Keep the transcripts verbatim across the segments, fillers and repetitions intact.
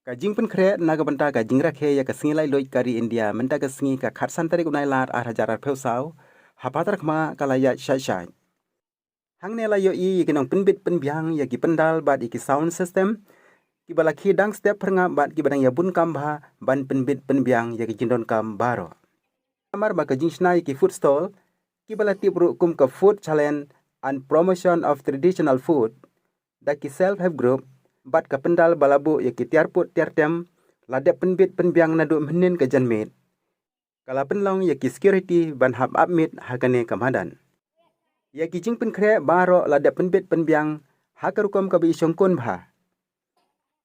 Ka jingpynkhreh na ka bynta ka jingrakhe ïa ka sngi laitluid ka ri India mynta ka sngi ka khatsan tarik u Nailar ar hajar arphew saw ha Patharkhmah ka la ïaid shai shai. Hangne la ïohi ïa ki nongpynbit pynbiang ïa ki pyndal bad ïa ki sound system kiba la khie dang step pyrngap bad kiba dang ïa bun kam bha ban pynbit pynbiang ïa ki jingdonkam baroh. Namar ba ka jingshna ïa ki food stall kiba la tip ruh kum ka food challenge and promotion of traditional food da ki self help group bad ka pyndal ba la buh ïa ki tiar put tiar tem la dep pynbit pynbiang naduh mynnin ka janmiet. Ka la pynlong ïa ki security ban hap ap miet ha kane ka madan. Ïa ki jingpynkhreh baroh la dep pynbit pynbiang ha ka rukom kaba i shongkun bha.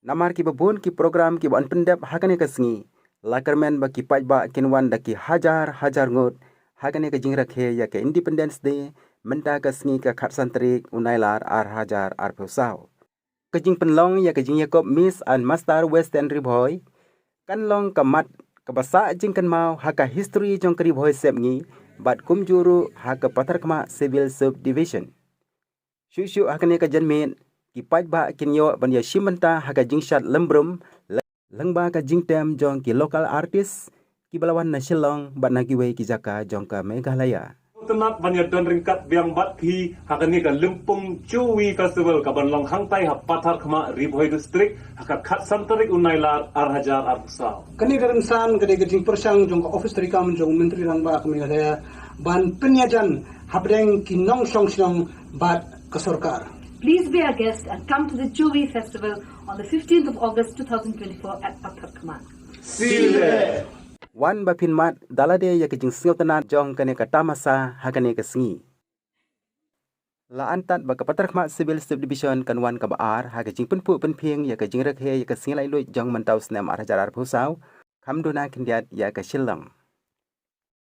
Namar kiba bun ki program kiba yn pyndep ha kane ka sngi la kyrmen ba ki paidbah kin wan da ki hajar hajar ngut ha kane ka jingrakhe ïa ka Independence Day mynta ka sngi ka khatsan tarik u Nailar ar hajar arphew saw. Ka jingpynlong ïa ka jingïakob Miss and Master Western Ri Bhoi kan long ka mat kaba sah jingkynmaw ha ka history jong ka Ri Bhoi sepngi bad kumjuh ruh ha ka Patharkhmah Civil Subdivision. Shuh shuh ha kane ka janmiet ki paidbah kin ïoh ban ïashim bynta ha ka jingshad lem brum lyngba ka jingtem jong ki local artist kiba la wan na Shillong bad na kiwei ki jaka jong ka Meghalaya. Tynat ban ïa don ryngkat biang bad phi ha kane ka Lympung Chowi Festival ka ban long hangtai ha Patharkhmah, Ri Bhoi District ha ka khatsan tarik u Nailar ar hajar arphew saw. Kane ka rynsan ka dei ka jingpyrshang jong ka Office Treikam jong u Myntri Rangbah ka Meghalaya ban pynïajan hapdeng ki nongshong shnong bad ka sorkar. Please be our guest and come to the Chowi Festival on the fifteenth of August two thousand twenty-four at Patharkhmah. See you there. Wan ba phin mad da lade ïa ka jingsngewtynnat jong kane ka tamasa ha kane ka sngi. La antad ba ka Patharkhmah Civil Subdivision kan wan kaba ar ha ka jingpynphuh pynphieng ïa ka jingrakhe ïa ka sngi laitluid jong mynta u snem ar hajar arphew saw, kham duna khyndiat ïa ka Shillong.